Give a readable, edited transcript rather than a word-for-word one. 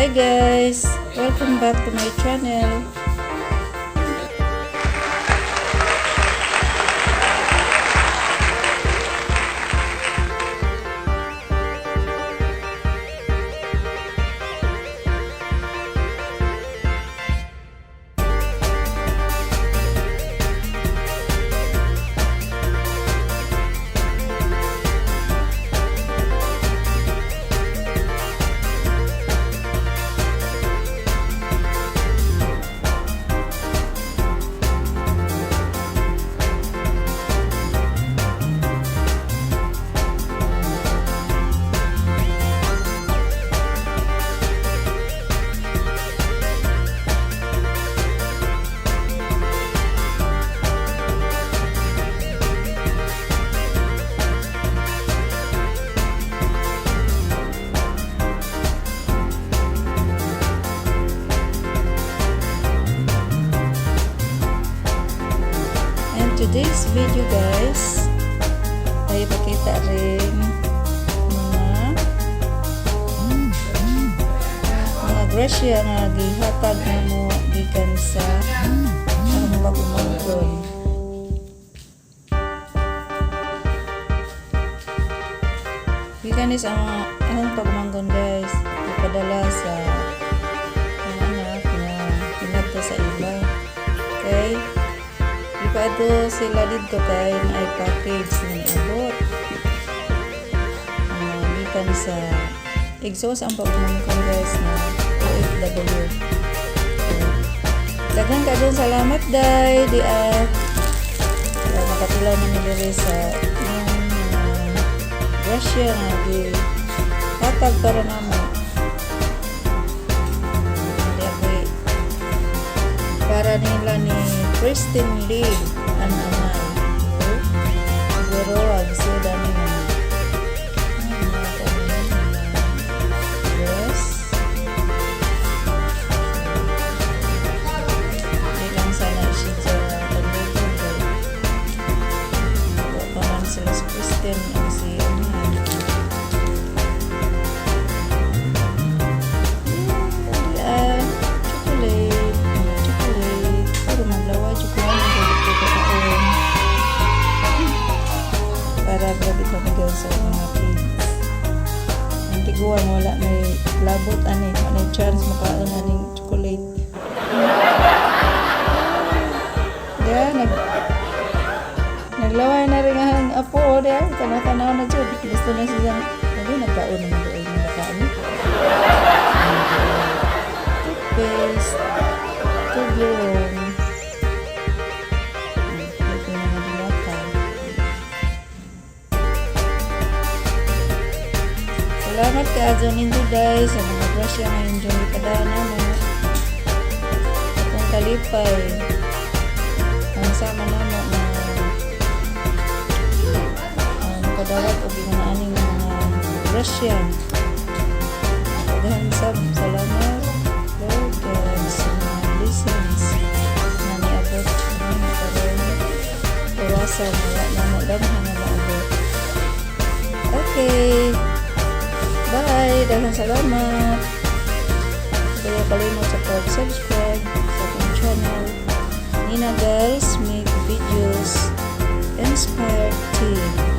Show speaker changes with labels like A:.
A: Hi guys! Welcome back to my channel. And today's video, guys, ay pakita rin mga grasya nga gihatag namo gikan sa akong pag-umangkon. Gikan is ang akong pag-umangkon, guys, ipadala sa mga anak nga pinadto sa ila. Okay? Ipaadto sila didto kay naay package na niabot. Gikan sa exhaust ang pag-umangkon, guys, na OFW. So, daghan kaayong salamat, day di ah makatilaw na mi diri sa inyong mga grasya nga gihatag para namo. Di ako para nila ni Christine Lee ang amay. Siguro agsuda ni mga kung mga dress. Di lang sana siya sa tandugon kay wa pa man sila si Christine ang si amahan. Ah, chocolate, mga chocolate. Pero maglaway chocolate ang dito kakaon. Para grabe kami sa mga kids. Ang tiguang wala may labot ani, wala may chance makaon aning chocolate. Diya, naglaway na rin ang apo, diya, tanaw-tanaw na jud. Gusto na siya, sabi, nagkaon naman doon yung baka ani. Toothpaste, Toblerone, ito yung mga dilata. Salamat kaayo ninyo, guys, sa mga grasya nga inyong ipadala namo. Atong kalipay ang sama namo na makadawat og ingon aning mga grasya. Daghan sab salamat, Lord God, sa mga blessings na niabot namo karon orasa nga wa namo damhan nga maabot. Okay. Bye! Daghang salamat! Kaya kalimot sa pag-subscribe sa akong channel, Nina Girls Make Videos Inspired Team.